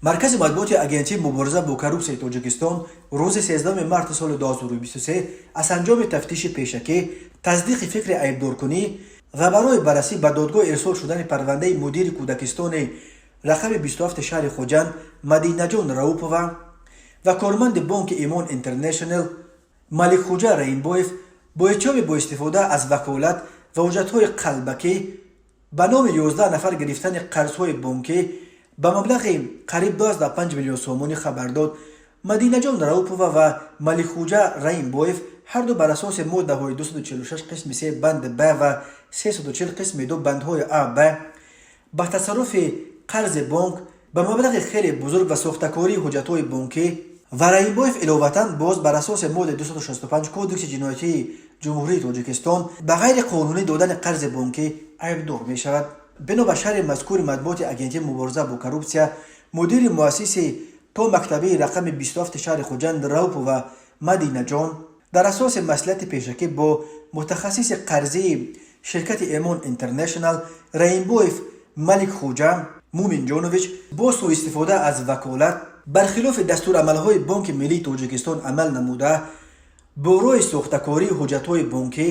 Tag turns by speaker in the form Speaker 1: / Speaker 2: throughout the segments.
Speaker 1: Маркази матбуоти Агентии мубориза бо коррупсияи Тоҷикистон рӯзи 13 марти соли 2023 аз анҷоми тафтиши пешакӣ, тасдиқи фикри айбдоркунӣ ва барои баррасӣ ба додгоҳ ирсол шудани парвандаи мудири кӯдакистони рақами 27 шаҳри Хуҷанд Мадинаҷон Раупова ва корманди бонки Имон Интернешнл Маликхуҷа Раимбоев бо иттиҳоми бо истифода аз ваколат ва ҳуҷҷатҳои қалбакӣ ба номи 11 нафар гирифтани қарзҳои бонкӣ ба маблағи қариб 25 миллион сомонӣ хабар дод. Мадинаҷон Раупова ва Маликхуҷа Раимбоев ҳарду бар асоси моддаҳои 246 қисми 3 банд б ва 340 қисми 2 бандҳои а, б ба тасарруфи қарзи бонк ба маблағи хеле бузург ва сохтакории ҳуҷҷатҳои бонкӣ ва Раимбоев иловатан боз бар асоси моддаи 265 Кодекси ҷиноятии Ҷумҳурии Тоҷикистон ба ғайриқонунӣ додани қарзи бонкӣ айбдор мешавад. Бино ба шарҳи мазкури матбуоти Агентии мубориза бо коррупсия, мудири муассисаи томактабии рақами 27 шаҳри Хуҷанд Раупова Мадинаҷон дар асоси маслиҳати пешакӣ бо мутахассиси қарзии ширкати Эмон Интернешнал Раимбоев Маликхуҷа Муминҷонович бо суистифода аз ваколат бархилофи дастурамалҳои Бонки Миллии Тоҷикистон амал намуда, бо роҳи сохтакории ҳуҷҷатҳои бонкӣ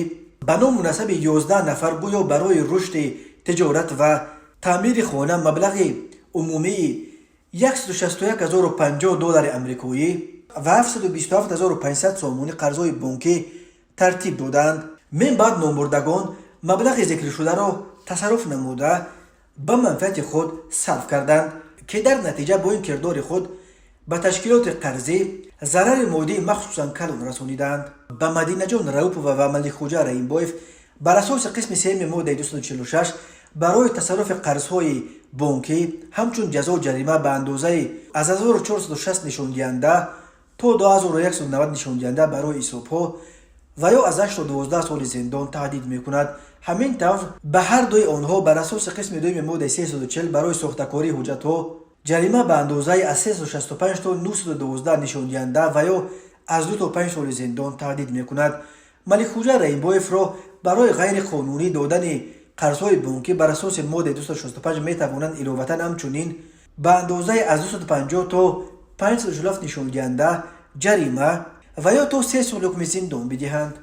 Speaker 1: ба ному насаби 11 нафар гӯё барои рушди тиҷорат ва таъмири хона маблағи умумии 161 050 доллари амрикоӣ ва 727 500 сомонӣ қарзҳои бонкӣ тартиб доданд. Мин баъд номбурдагон маблағи зикршударо тасарруф намуда, ба манфиати худ сарф карданд, ки дар натиҷа бо ин кирдори худ ба ташкилоти қарзӣ зарари моддии махсусан калон расонидаанд. Ба Мадинаҷон Раупова ва Маликхуҷа Раимбоев бар асоси қисми сеюми моддаи 246 барои тасарруфи қарзҳои бонкӣ ҳамчун ҷазо ҷарима ба андозаи аз 1460 нишондиҳанда то 2190 нишондиҳанда барои ҳисобҳо ва ё аз 8 то 12 соли зиндон таҳдид мекунад. Ҳамин тавр, ба ҳар дуи онҳо бар асоси қисми дуюми моддаи 340 барои сохтакории ҳуҷҷатҳо ҷарима ба андозаи аз 365 то 912 нишондиҳанда ва ё аз 2 то 5 соли зиндон таҳдид мекунад. Маликхуҷа Раимбоевро барои ғайриқонунӣ додани қарзҳои бонкӣ бар асоси моддаи 265 метавонанд иловатан ҳамчунин ба андозаи аз 250 то 547 нишондиҳанда ҷарима ва ё то 3 сол ҳукми зиндон бидиҳанд.